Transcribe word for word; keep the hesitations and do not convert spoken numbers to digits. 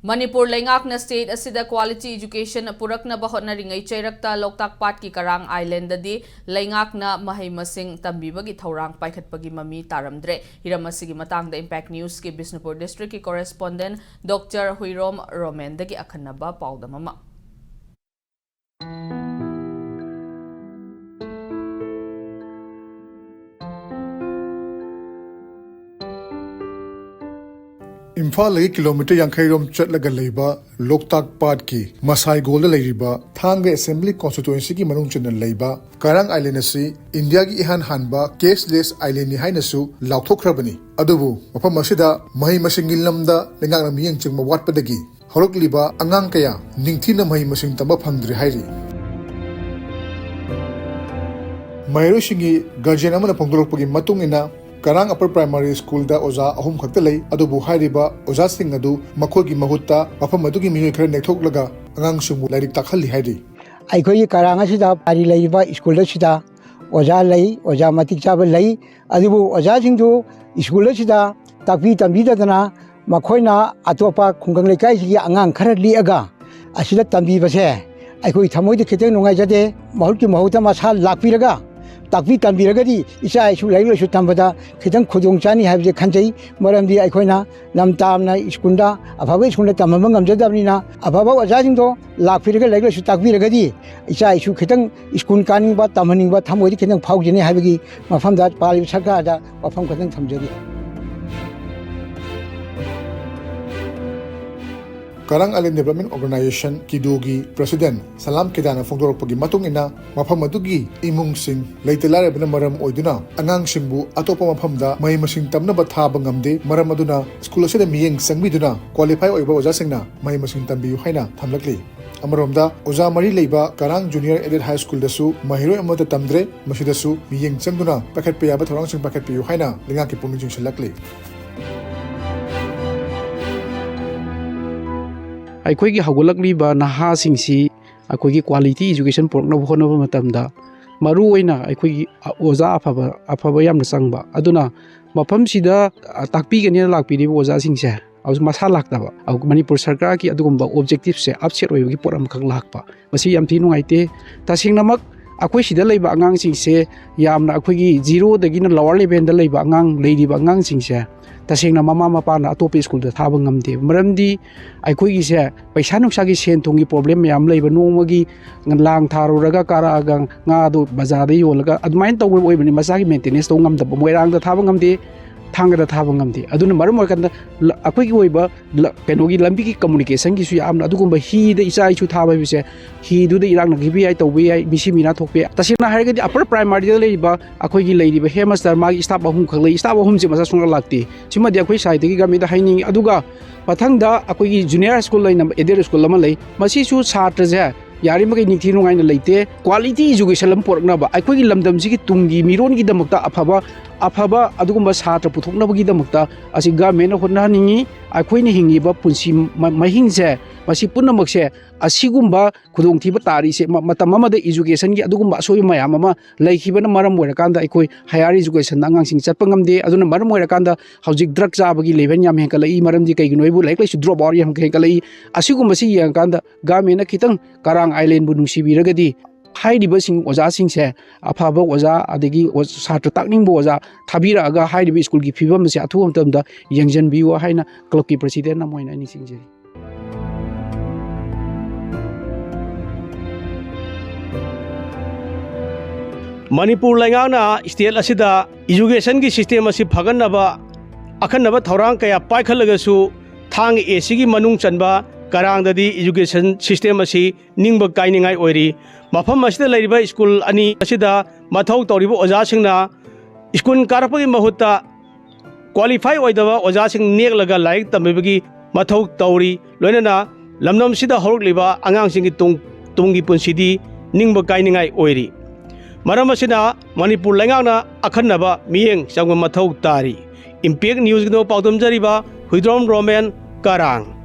ꯃꯅꯤꯄꯨꯔ ꯂꯩꯉꯥꯛꯅ state ꯑꯁꯤꯗ quality education ꯄꯨꯔꯛꯅꯕ ꯍꯣꯠꯅꯔꯤꯉꯩ ꯆꯩꯔꯛꯇ ꯂꯣꯛꯇꯥꯛ ꯄꯥꯠꯀꯤ ꯀꯔꯥꯡ Islandꯗꯤ ꯂꯩꯉꯥꯛꯅ ꯃꯍꯩ ꯃꯁꯤꯡ ꯇꯝꯕꯤꯕꯒꯤ ꯊꯧꯔꯥꯡ ꯄꯥꯏꯈꯠꯄꯒꯤ ꯃꯃꯤ ꯇꯥꯔꯝꯗ꯭ꯔꯦ꯫ ꯍꯤꯔꯝ ꯑꯁꯤꯒꯤ ꯃꯇꯥꯡꯗ Impact Newsꯀꯤ ꯕꯤꯁꯅꯨꯄꯨꯔ districtꯀꯤ correspondent Doctor ꯍꯨꯏꯔꯣꯝ ꯔꯣꯃꯦꯟꯗꯒꯤ ꯑꯈꯟꯅꯕ ꯄꯥꯎꯗꯝ ꯑꯃ꯫ ꯏꯝꯐꯥꯜꯗꯒꯤ ꯀꯤꯂꯣꯃꯤꯇꯔ ꯌꯥꯡꯈꯩꯔꯣꯝ ꯆꯠꯂꯒ ꯂꯩꯕ ꯂꯣꯛꯇꯥꯛ ꯄꯥꯠꯀꯤ ꯃꯁꯥꯏꯒꯣꯜꯗ ꯂꯩꯔꯤꯕ ꯊꯥꯡꯒ Assembly Constituencyꯒꯤ ꯃꯅꯨꯡ ꯆꯟꯅ ꯂꯩꯕ ꯀꯔꯥꯡ Island ꯑꯁꯤ ꯏꯟꯗꯤꯌꯥꯒꯤ ꯏꯍꯥꯟ ꯍꯥꯟꯕ cashless Islandꯅꯤ ꯍꯥꯏꯅꯁꯨ ꯂꯥꯎꯊꯣꯛꯈ꯭ꯔꯕꯅꯤ꯫ ꯑꯗꯨꯕꯨ ꯃꯐꯝ ꯑꯁꯤꯗ ꯃꯍꯩ ꯃꯁꯤꯡꯒꯤ ꯂꯝꯗ ꯂꯩꯉꯥꯛꯅ ꯃꯤꯠꯌꯦꯡ ꯆꯪꯕ ꯋꯥꯠꯄꯗꯒꯤ ꯍꯧꯔꯛꯂꯤꯕ ꯑꯉꯥꯡ ꯀꯌꯥ ꯅꯤꯡꯊꯤꯅ ꯃꯍꯩ ꯃꯁꯤꯡ ꯇꯝꯕ ꯐꯪꯗ꯭ꯔꯦ ꯍꯥꯏꯔꯤ꯫ ꯃꯍꯩꯔꯣꯏꯁꯤꯡꯒꯤ guardian ꯑꯃꯅ ꯐꯣꯡꯗꯣꯔꯛꯄꯒꯤ ꯃꯇꯨꯡ ꯏꯟꯅ, ꯀꯔꯥꯡ Upper Primary Schoolꯗ ꯑꯣꯖꯥ ꯑꯍꯨꯝ ꯈꯛꯇ ꯂꯩ, ꯑꯗꯨꯕꯨ ꯍꯥꯏꯔꯤꯕ ꯑꯣꯖꯥꯁꯤꯡ ꯑꯗꯨ ꯃꯈꯣꯏꯒꯤ ꯃꯍꯨꯠꯇ ꯃꯐꯝ ꯑꯗꯨꯒꯤ ꯃꯤꯑꯣꯏ ꯈꯔ ꯅꯦꯛꯊꯣꯛꯂꯒ ꯑꯉꯥꯡꯁꯤꯡꯕꯨ ꯂꯥꯏꯔꯤꯛ ꯇꯥꯛꯍꯜꯂꯤ ꯍꯥꯏꯔꯤ꯫ ꯑꯩꯈꯣꯏꯒꯤ ꯀꯔꯥꯡ ꯑꯁꯤꯗ ꯄꯥꯔꯤ ꯂꯩꯔꯤꯕ ꯁ꯭ꯀꯨꯜ ꯑꯁꯤꯗ ꯑꯣꯖꯥ ꯂꯩ, ꯑꯣꯖꯥ ꯃꯇꯤꯛ ꯆꯥꯕ ꯂꯩ, ꯑꯗꯨꯕꯨ ꯑꯣꯖꯥꯁꯤꯡꯗꯨ ꯁ꯭ꯀꯨꯜ ꯑꯁꯤꯗ ꯇꯥꯛꯄꯤ ꯇꯝꯕꯤꯗꯗꯅ ꯃꯈꯣꯏꯅ ꯑꯇꯣꯞꯄ ꯈꯨꯡꯒꯪ ꯂꯩꯀꯥꯏꯁꯤꯒꯤ ꯑꯉꯥꯡ ꯈꯔ ꯂꯦꯛꯑꯒ ꯑꯁꯤꯗ ꯇꯝꯕꯤꯕꯁꯦ ꯑꯩꯈꯣꯏ ꯊꯃꯣꯏꯗ ꯈꯤꯇꯪ ꯅꯨꯡꯉꯥꯏꯖꯗꯦ꯫ ꯃꯍꯨꯠꯀꯤ ꯃꯍꯨꯠꯇ ꯃꯁꯥ ꯂꯥꯛꯄꯤꯔꯒ ꯇꯥꯛꯄꯤ ꯇꯝꯕꯤꯔꯒꯗꯤ ꯏꯆꯥ ꯏꯁꯨ ꯂꯥꯏꯔꯤꯛ ꯂꯥꯏꯁꯨ ꯇꯝꯕꯗ ꯈꯤꯇꯪ ꯈꯨꯗꯣꯡ ꯆꯥꯅꯤ ꯍꯥꯏꯕꯁꯦ ꯈꯟꯖꯩ꯫ ꯃꯔꯝꯗꯤ ꯑꯩꯈꯣꯏꯅ ꯂꯝ ꯇꯥꯝꯅ ꯁ꯭ꯀꯨꯜꯗ, ꯑꯐꯕ ꯁ꯭ꯀꯨꯜꯗ ꯇꯝꯍꯟꯕ ꯉꯝꯖꯗꯕꯅꯤꯅ, ꯑꯐꯕ ꯑꯣꯖꯥꯁꯤꯡꯗꯣ ꯂꯥꯛꯄꯤꯔꯒ ꯂꯥꯏꯔꯤꯛ ꯂꯥꯏꯁꯨ ꯇꯥꯛꯄꯤꯔꯒꯗꯤ ꯏꯆꯥ ꯏꯁꯨ ꯈꯤꯇꯪ ꯁ꯭ꯀꯨꯜ ꯀꯥꯅꯤꯡꯕ, ꯇꯝꯍꯟꯅꯤꯡꯕ ꯊꯃꯣꯏꯗ ꯈꯤꯇꯪ ꯐꯥꯎꯖꯅꯤ ꯍꯥꯏꯕꯒꯤ ꯃꯐꯝꯗ ꯄꯥꯜꯂꯤꯕ ꯁꯔꯀꯥꯔꯗ ꯋꯥꯐꯝ ꯈꯛꯇꯪ ꯊꯝꯖꯔꯤ꯫ ꯀꯔꯥꯡ Island Development Organisation, ꯀꯤꯗꯣꯒꯤ president ꯁꯂꯥꯝ ꯀꯦꯗꯥꯅ ꯐꯣꯡꯗꯣꯔꯛꯄꯒꯤ ꯃꯇꯨꯡ ꯏꯟꯅ, ꯃꯐꯝ ꯑꯗꯨꯒꯤ ꯏꯃꯨꯡꯁꯤꯡ ꯂꯩꯇ ꯂꯥꯏꯔꯕꯅ ꯃꯔꯝ ꯑꯣꯏꯗꯨꯅ ꯑꯉꯥꯡꯁꯤꯡꯕꯨ ꯑꯇꯣꯞꯄ ꯃꯐꯝꯗ ꯃꯍꯩ ꯃꯁꯤꯡ ꯇꯝꯅꯕ ꯊꯥꯕ ꯉꯝꯗꯦ꯫ ꯃꯔꯝ ꯑꯗꯨꯅ ꯁ꯭ꯀꯨꯜ ꯑꯁꯤꯗ ꯃꯤꯠꯌꯦꯡ ꯆꯪꯕꯤꯗꯨꯅ qualify ꯑꯣꯏꯕ ꯑꯣꯖꯥꯁꯤꯡꯅ ꯃꯍꯩ ꯃꯁꯤꯡ ꯇꯝꯕꯤꯌꯨ ꯍꯥꯏꯅ ꯊꯝꯂꯛꯂꯤ꯫ ꯑꯃꯔꯣꯝꯗ, ꯑꯣꯖꯥ ꯃꯔꯤ ꯂꯩꯕ ꯀꯔꯥꯡ Junior Aided High Schoolꯗꯁꯨ ꯃꯍꯩꯔꯣꯏ ꯑꯃꯠꯇ ꯇꯝꯗ꯭ꯔꯦ꯫ ꯃꯁꯤꯗꯁꯨ ꯃꯤꯠꯌꯦꯡ ꯆꯪꯗꯨꯅ ꯄꯥꯏꯈꯠꯄ ꯌꯥꯕ ꯊꯧꯔꯥꯡꯁꯤꯡ ꯄꯥꯏꯈꯠꯄꯤꯌꯨ ꯍꯥꯏꯅ ꯂꯩꯉꯥꯛꯀꯤ ꯄꯨꯛꯅꯤꯡ ꯆꯤꯡꯁꯤꯜꯂꯛꯂꯤ꯫ ꯑꯩꯈꯣꯏꯒꯤ ꯍꯧꯒꯠꯂꯛꯂꯤꯕ ꯅꯍꯥꯁꯤꯡꯁꯤ ꯑꯩꯈꯣꯏꯒꯤ quality education ꯄꯨꯔꯛꯅꯕ ꯍꯣꯠꯅꯕ ꯃꯇꯝꯗ ꯃꯔꯨꯑꯣꯏꯅ ꯑꯩꯈꯣꯏꯒꯤ ꯑꯣꯖꯥ ꯑꯐꯕ, ꯑꯐꯕ ꯌꯥꯝꯅ ꯆꯪꯕ꯫ ꯑꯗꯨꯅ ꯃꯐꯝꯁꯤꯗ, ꯑ, ꯇꯥꯛꯄꯤꯒꯅꯦꯅ ꯂꯥꯛꯄꯤꯔꯤꯕ ꯑꯣꯖꯥꯁꯤꯡꯁꯦ ꯍꯧꯖꯤꯛ ꯃꯁꯥ ꯂꯥꯛꯇꯕ, ꯃꯅꯤꯄꯨꯔ ꯁꯔꯀꯥꯔꯒꯤ ꯑꯗꯨꯒꯨꯝꯕ objectiveꯁꯦ upset ꯑꯣꯏꯕꯒꯤ ꯄꯣꯠ ꯑꯃꯈꯛ ꯂꯥꯛꯄ, ꯃꯁꯤ ꯌꯥꯝ ꯊꯤ ꯅꯨꯡꯉꯥꯏꯇꯦ꯫ ꯇꯁꯦꯡꯅꯃꯛ ꯑꯩꯈꯣꯏ ꯁꯤꯗ ꯂꯩꯕ ꯑꯉꯥꯡꯁꯤꯡꯁꯦ ꯌꯥꯝꯅ ꯑꯩꯈꯣꯏꯒꯤ zeroꯗꯒꯤꯅ lower levelꯗ ꯂꯩꯕ ꯑꯉꯥꯡ, ꯂꯩꯔꯤꯕ ꯑꯉꯥꯡꯁꯤꯡꯁꯦ ꯇꯁꯦꯡꯅ ꯃꯃꯥ ꯃꯄꯥꯅ ꯑꯇꯣꯞꯄ ꯁ꯭ꯀꯨꯜꯗ ꯊꯥꯕ ꯉꯝꯗꯦꯕ꯫ ꯃꯔꯝꯗꯤ ꯑꯩꯈꯣꯏꯒꯤꯁꯦ ꯄꯩꯁꯥ ꯅꯨꯡꯁꯥꯒꯤ ꯁꯦꯟ ꯊꯨꯝꯒꯤ problem ꯃꯌꯥꯝ ꯂꯩꯕ, ꯅꯣꯡꯃꯒꯤ ꯂꯥꯡ ꯊꯥꯔꯨꯔꯒ ꯀꯥꯔꯛꯑꯒ ꯉꯥꯗꯣ ꯕꯖꯥꯔꯗ ꯌꯣꯜꯂꯒ ꯑꯗꯨꯃꯥꯏꯅ ꯇꯧꯕ ꯑꯣꯏꯕꯅꯤ꯫ ꯃꯆꯥꯒꯤ maintenance ꯇꯧꯕ ꯉꯝꯗꯕ, ꯃꯣꯏꯔꯥꯡꯗ ꯊꯥꯕ ꯉꯝꯗꯦ, ꯊꯥꯡꯒꯗ ꯊꯥꯕ ꯉꯝꯗꯦ꯫ ꯑꯗꯨꯅ ꯃꯔꯝ ꯑꯣꯏꯔꯀꯥꯟꯗ ꯂ-, ꯑꯩꯈꯣꯏꯒꯤ ꯑꯣꯏꯕ ꯂ-, ꯀꯩꯅꯣꯒꯤ ꯂꯝꯕꯤꯒꯤ communicationꯒꯤꯁꯨ ꯌꯥꯝꯅ ꯑꯗꯨꯒꯨꯝꯕ ꯍꯤꯗ ꯏꯆꯥ ꯏꯁꯨ ꯊꯥꯕ ꯍꯥꯏꯕꯁꯦ, ꯍꯤꯗꯨꯗ ꯏꯔꯥꯛꯅꯈꯤꯕ ꯌꯥꯏ, ꯇꯧꯕ ꯌꯥꯏ, ꯃꯤꯁꯤ ꯃꯤꯅꯥ ꯊꯣꯛꯄ ꯌꯥꯏ꯫ ꯇꯁꯦꯡꯅ ꯍꯥꯏꯔꯒꯗꯤ upper primaryꯗ ꯂꯩꯔꯤꯕ ꯑꯩꯈꯣꯏꯒꯤ ꯂꯩꯔꯤꯕ headmaster ꯃꯥꯒꯤ staff ꯑꯍꯨꯝꯈꯛ ꯂꯩ, staff ꯑꯍꯨꯝꯁꯦ ꯃꯁꯥ ꯁꯨꯡꯂꯥꯛ ꯂꯥꯛꯇꯦ꯫ ꯁꯤꯃꯗꯤ ꯑꯩꯈꯣꯏ sideꯇꯒꯤ governmentꯗ ꯍꯥꯏꯅꯤꯡꯉꯤ꯫ ꯑꯗꯨꯒ ꯃꯊꯪꯗ ꯑꯩꯈꯣꯏꯒꯤ junior school ꯂꯩꯅꯕ adult school ꯑꯃ ꯂꯩ, ꯃꯁꯤꯁꯨ ꯁꯥꯇ꯭ꯔꯁꯦ ꯌꯥꯔꯤꯃꯈꯩ ꯅꯤꯡꯊꯤ ꯅꯨꯡꯉꯥꯏꯅ ꯂꯩꯇꯦ꯫ Quality education ꯑꯃ ꯄꯨꯔꯛꯅꯕ, ꯑꯩꯈꯣꯏꯒꯤ ꯂꯝꯗꯝꯁꯤꯒꯤ ꯇꯨꯡꯒꯤ ꯃꯤꯔꯣꯟꯒꯤꯗꯃꯛꯇ ꯑꯐꯕ, ꯑꯐꯕ ꯑꯗꯨꯒꯨꯝꯕ ꯁꯥꯇ꯭ꯔ ꯄꯨꯊꯣꯛꯅꯕꯒꯤꯗꯃꯛꯇ ꯑꯁꯤ governmentꯅ ꯍꯣꯠꯅꯍꯟꯅꯤꯡꯉꯤ꯫ ꯑꯩꯈꯣꯏꯅ ꯍꯤꯡꯉꯤꯕ ꯄꯨꯟꯁꯤ ꯃ-, ꯃꯍꯤꯡꯁꯦ, ꯃꯁꯤ ꯄꯨꯝꯅꯃꯛꯁꯦ ꯑꯁꯤꯒꯨꯝꯕ ꯈꯨꯗꯣꯡꯊꯤꯕ ꯇꯥꯔꯤꯁꯦ ꯃ-, ꯃꯇꯝ ꯑꯃꯗ educationꯒꯤ ꯑꯗꯨꯒꯨꯝꯕ ꯑꯁꯣꯏꯕ ꯃꯌꯥꯝ ꯑꯃ ꯂꯩꯈꯤꯕꯅ ꯃꯔꯝ ꯑꯣꯏꯔꯀꯥꯟꯗ ꯑꯩꯈꯣꯏ higher educationꯗ ꯑꯉꯥꯡꯁꯤꯡ ꯆꯠꯄ ꯉꯝꯗꯦ꯫ ꯑꯗꯨꯅ ꯃꯔꯝ ꯑꯣꯏꯔꯀꯥꯟꯗ ꯍꯧꯖꯤꯛ drug ꯆꯥꯕꯒꯤ level ꯌꯥꯝ ꯍꯦꯟꯒꯠꯂꯛꯏ꯫ ꯃꯔꯝꯗꯤ ꯀꯩꯒꯤꯅꯣ ꯍꯥꯏꯕꯨ ꯂꯥꯏꯔꯤꯛ ꯂꯥꯏꯁꯨ drop out ꯌꯥꯝ ꯍꯦꯟꯒꯠꯂꯛꯏ꯫ ꯑꯁꯤꯒꯨꯝꯕꯁꯤ ꯌꯦꯡꯉꯀꯥꯟꯗ governmentꯅ ꯈꯤꯇꯪ ꯀꯔꯥꯡ islandꯕꯨ ꯅꯨꯡꯁꯤꯕꯤꯔꯒꯗꯤ ꯍꯥꯏꯔꯤꯕꯁꯤꯡ ꯑꯣꯖꯥꯁꯤꯡꯁꯦ ꯑꯐꯕ ꯑꯣꯖꯥ ꯑꯗꯒꯤ ꯑꯣ-, ꯁꯥꯇ꯭ꯔ ꯇꯥꯛꯅꯤꯡꯕ ꯑꯣꯖꯥ ꯊꯥꯕꯤꯔꯛꯑꯒ ꯍꯥꯏꯔꯤꯕ ꯁ꯭ꯀꯨꯜꯒꯤ ꯐꯤꯕꯝ ꯑꯁꯦ ꯑꯊꯨꯕ ꯃꯇꯝꯗ ꯌꯦꯡꯁꯤꯟꯕꯤꯌꯨ ꯍꯥꯏꯅ clubꯀꯤ presidentꯅ ꯑꯃ ꯑꯣꯏꯅ ꯑꯩ ꯅꯤꯡꯁꯤꯡꯖꯔꯤ꯫ ꯃꯅꯤꯄꯨꯔ ꯂꯩꯉꯥꯛꯅ state ꯑꯁꯤꯗ educationꯒꯤ system ꯑꯁꯤ ꯐꯒꯠꯅꯕ ꯑꯈꯟꯅꯕ ꯊꯧꯔꯥꯡ ꯀꯌꯥ ꯄꯥꯏꯈꯠꯂꯒꯁꯨ ꯊꯥꯡꯒ Eastꯀꯤ ꯃꯅꯨꯡ ꯆꯟꯕ ꯀꯔꯥꯡꯗꯗꯤ education system ꯑꯁꯤ ꯅꯤꯡꯕ ꯀꯥꯏꯅꯤꯡꯉꯥꯏ ꯑꯣꯏꯔꯤ꯫ ꯃꯐꯝ ꯑꯁꯤꯗ ꯂꯩꯔꯤꯕ ꯁ꯭ꯀꯨꯜ ꯑꯅꯤ ꯑꯁꯤꯗ ꯃꯊꯧ ꯇꯧꯔꯤꯕ ꯑꯣꯖꯥꯁꯤꯡꯅ ꯁ꯭ꯀꯨꯜ ꯀꯥꯔꯛꯄꯒꯤ ꯃꯍꯨꯠꯇ qualify ꯑꯣꯏꯗꯕ ꯑꯣꯖꯥꯁꯤꯡ ꯅꯦꯛꯂꯒ ꯂꯥꯏꯔꯤꯛ ꯇꯝꯕꯤꯕꯒꯤ ꯃꯊꯧ ꯇꯧꯔꯤ꯫ ꯂꯣꯏꯅꯅ ꯂꯝꯗꯝꯁꯤꯗ ꯍꯧꯔꯛꯂꯤꯕ ꯑꯉꯥꯡꯁꯤꯡꯒꯤ ꯇꯨꯡ, ꯇꯨꯡꯒꯤ ꯄꯨꯟꯁꯤꯗꯤ ꯅꯤꯡꯕ ꯀꯥꯏꯅꯤꯡꯉꯥꯏ ꯑꯣꯏꯔꯤ꯫ ꯃꯔꯝ ꯑꯁꯤꯅ ꯃꯅꯤꯄꯨꯔ ꯂꯩꯉꯥꯛꯅ ꯑꯈꯟꯅꯕ ꯃꯤꯠꯌꯦꯡ ꯆꯪꯕ ꯃꯊꯧ ꯇꯥꯔꯤ꯫ Impact Newsꯀꯤꯗꯃꯛ ꯄꯥꯎꯗꯝꯖꯔꯤꯕ ꯍꯨꯏꯗ꯭ꯔꯣꯝ ꯔꯣꯃꯦꯟ, ꯀꯔꯥꯡ꯫